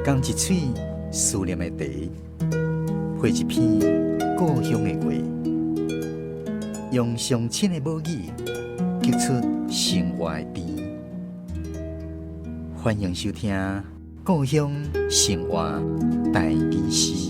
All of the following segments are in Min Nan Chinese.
仝一喙思念的茶，配一篇故鄉的話，用上親的母語，激出生活的甜。歡迎收聽《故鄉生活台語詩》。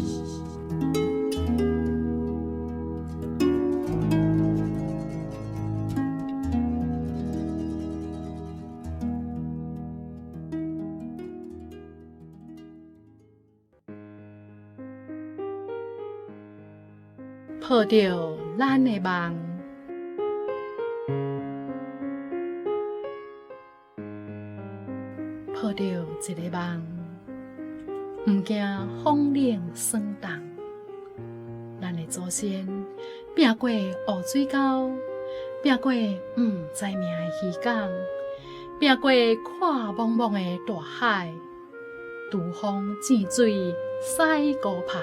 抱著咱的夢，抱著一个夢，毋驚風冷霜凍。咱的祖先拚過烏水溝，拚過毋知名的漁港，拚過闊茫茫的大海，拄風糋水駛孤帆。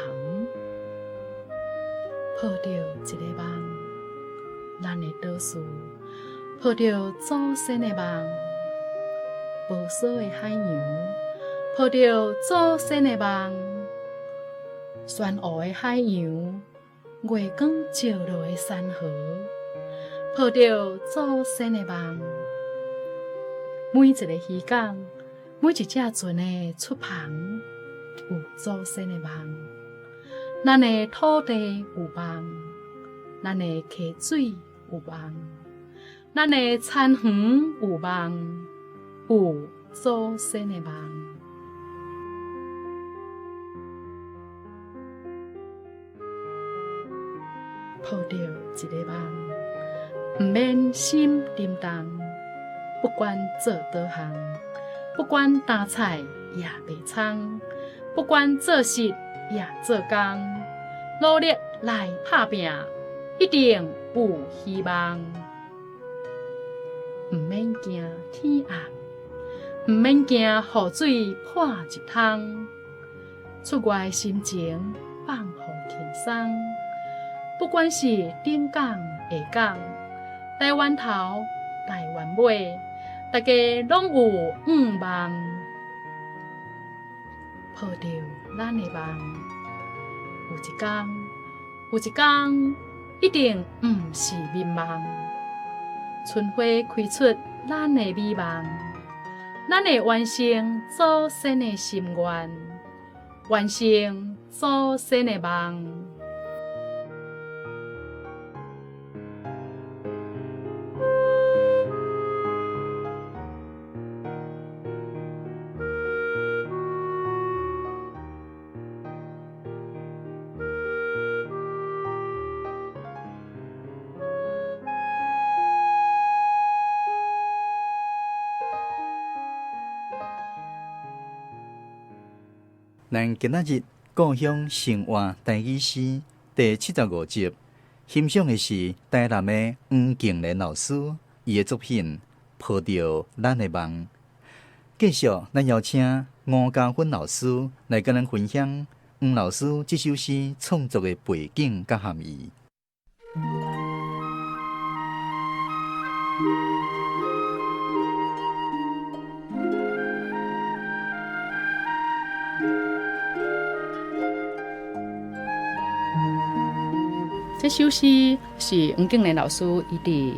抱著一个夢，咱的島嶼，抱著祖先的夢，無鎖的海洋，抱著祖先的夢，玄烏的海洋，月光照落的山河，抱著祖先的夢，每一个漁港，每一隻船的出帆，有祖先的夢。咱的土地有夢，咱的溪水有夢，咱的田園有夢，有祖先的夢。抱著一个夢，毋免心沉重，不管做佗項，不管擔菜也賣蔥，不管做事也做工，努力來拍拚，一定有希望。毋免驚天暗，毋免驚雨水潑入窗，出外的心情放予輕鬆。不管是頂港下港，台灣頭台灣尾，大家攏有願望。抱著咱的夢，有一工，有一工，一定毋是眠夢。春花開出咱的美夢，咱會完成祖先的心願，完成祖先的夢。咱今仔日故鄉生活台語詩第75集，欣賞的是台南的黃敬蓮老師伊的作品《抱著咱的夢》。繼續，咱邀請吳嘉芬老師來佮咱分享黃老師這首詩創作的背景佮含義。這首詩是黃敬蓮老師伊佇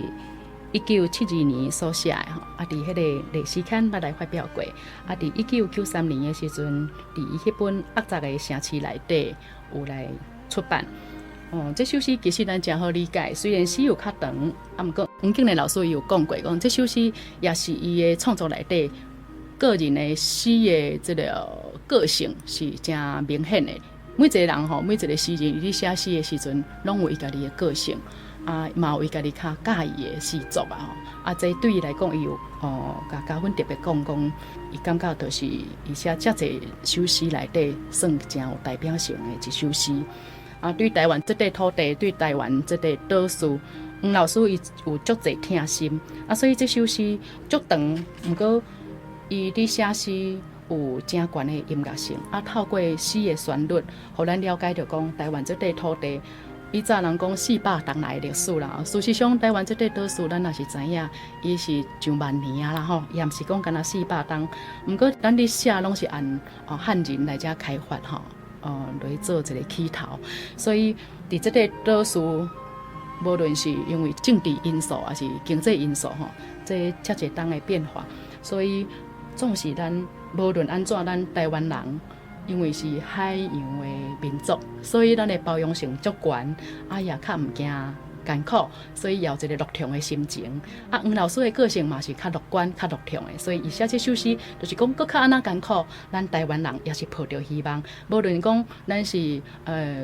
1972年所寫的吼，啊，佇彼個歷史刊捌來發表過，啊，佇1993年的時陣，佇伊彼本壓軸的城市內底有來出版。哦，這首詩其實咱誠好理解，雖然詩有較長，啊，毋過黃敬蓮老師伊有講過，講這首詩也是伊的創作內底個人的詩的這个個性是誠明顯的。每一个人吼，每一個詩人，伊佇寫詩的時陣，攏有伊家己的個性，啊，嘛有伊家己較佮意的詩作啊吼。啊，這對伊來講，伊有哦，共嘉芬特別講講，伊感覺就是伊寫遮濟首詩內底，算誠有代表性的一首詩。啊，對台灣這塊土地，對台灣這塊島嶼，黃老師伊有足濟疼心，啊，所以這首詩足長，毋過伊佇寫詩有誠懸的音樂性，啊，透過詩的旋律，予咱了解著講台灣這塊土地以早人講400冬來的歷史啦，事實上台灣這塊島嶼，咱也是知影，伊是上萬年啊啦吼，伊也毋是講干焦400冬。毋過咱咧寫攏是按漢人來遮開發吼，來做一個起頭，所以佇這塊島嶼，無論是因為政治因素，抑是經濟因素吼，這遮濟冬的變化，所以總是咱無論按怎，咱台灣人。因為是海洋的民族，所以咱的包容性足懸，啊也較毋驚艱苦，所以也有一個樂天的心情。啊，黃老師的個性嘛是較樂觀、較樂天的，所以伊寫這首詩就是講，閣較按怎艱苦，咱台灣人也是抱著希望。無論講咱是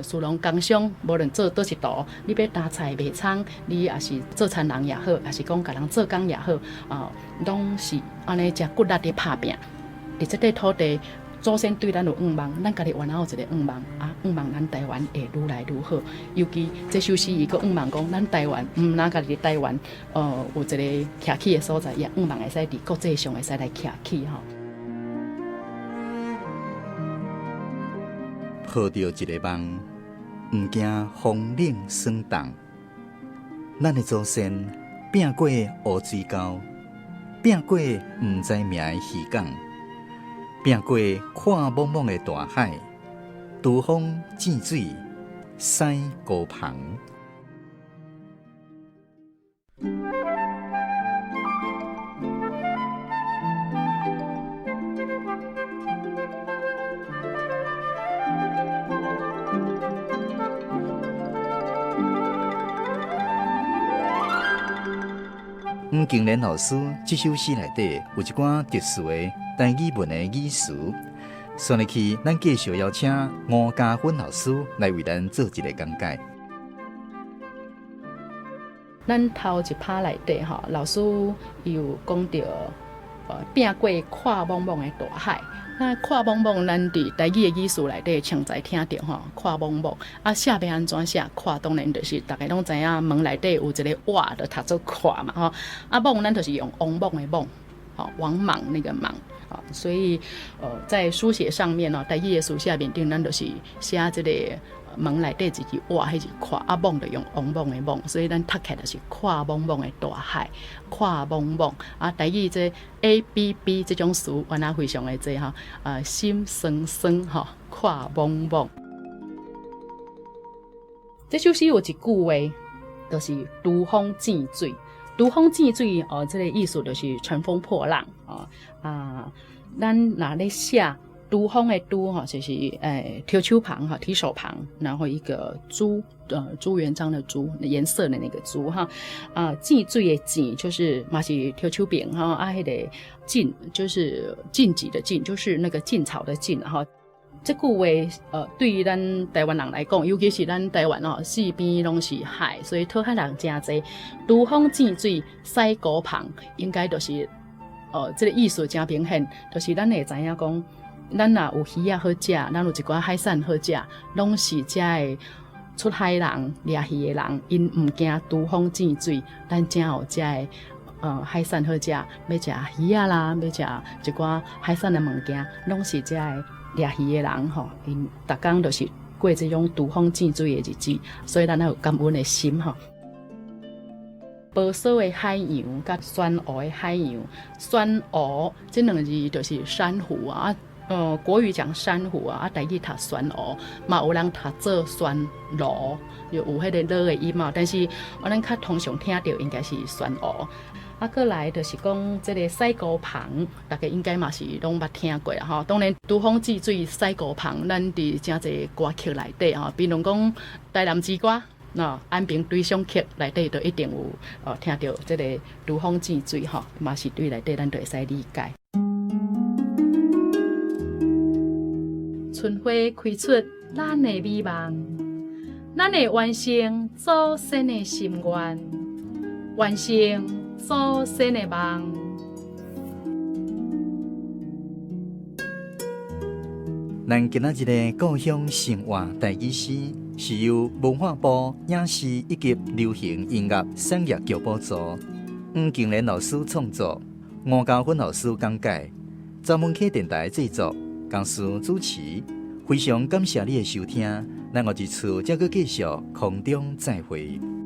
士農工商，無論做佗一途，你欲擔菜賣蔥，你也是做田人也好，抑是講共人做工也好，啊，攏是按呢誠骨力佇拍拚。佇這塊土地。祖先對咱有向望，咱家己原來有一個向望啊，向望咱台灣會愈來愈好。尤其這首詩伊閣向望講，咱台灣毋但家己佇台灣，有一個徛起的所在，也向望會使佇國際上會使來徛起吼。抱著一個夢，毋驚風冷霜凍。咱的祖先拚過烏水溝，拚過毋知名的漁港。拚過闊莽莽的大海，拄風糋水，駛孤帆。黃敬蓮老師這首詩內底有一寡特殊的台語文的語詞，紲落去，咱繼續邀請吳嘉芬老師來為咱做一个講解。咱頭一拍內底吼，老師伊有講著，拚過闊莽莽的大海。那闊莽莽，咱佇台語的語詞內底，常在聽著吼，闊莽莽。啊，寫欲按怎寫？闊當然就是逐家攏知影，門內底有一个倚，就讀做闊嘛吼。啊，莽咱就是用王莽的莽，吼，王莽那個莽。啊，所以在書寫上面哦，台語的書寫面頂，咱就是寫這個門內底一字倚，彼字闊，啊莽就用王莽的莽，所以咱讀起來就是闊莽莽的大海，闊莽莽。啊，台語這 A B B 這種詞，原來非常的濟吼，啊，心酸酸吼，闊莽莽。這首詩有一句話，就是拄風糋水。拄風糋水哦，這個意思就是乘風破浪哦啊。咱若咧寫拄風的拄吼，就是提手旁哈，提手旁，然後一個朱朱元璋的朱，顏色的那個朱哈啊。糋水的糋就是嘛是提手邊哈啊，彼个晉就是晉級的晉，就是那個晉朝的晉哈。這句話，對於咱台灣人來講，尤其是咱台灣哦，四邊攏是海，所以討海人誠濟。拄風糋水，駛孤帆，應該就是，這个意思誠明顯，就是咱會知影講，咱若有魚仔好食，咱有一寡海產好食，攏是遮的出海人、掠魚的人，𪜶毋驚拄風糋水，咱才有遮的海產好食，欲食魚仔啦，欲食一寡海產的物件，攏是遮的掠魚的人吼，𪜶逐工就是過這種拄風糋水的日子，所以咱愛有感恩的心吼。波索的海洋佮珊瑚的海洋，珊瑚這兩字就是珊瑚啊。國語講珊瑚啊，啊，台語讀珊瑚，嘛有人讀做珊蘆，有彼个蘆的音嘛。但是我咱較通常聽著應該是珊瑚。啊，過來就是講這個駛孤帆，大家應該嘛是攏捌聽過啦吼。當然，拄風糋水駛孤帆，咱佇誠濟歌曲內底吼，比如講台南之歌，喏，安平對上曲內底就一定有聽著這個拄風糋水吼，嘛是對內底咱就會使理解。春花開出咱的美夢，咱會完成祖先的心願，完成祖先的夢。咱今仔日的故鄉生活台語詩，是由文化部影視以及流行音樂產業局補助，黃敬蓮老師創作，吳嘉芬老師講解，十分客電台製作，公司主持。非常感謝你的收聽。咱後一次再閣繼續空中再會。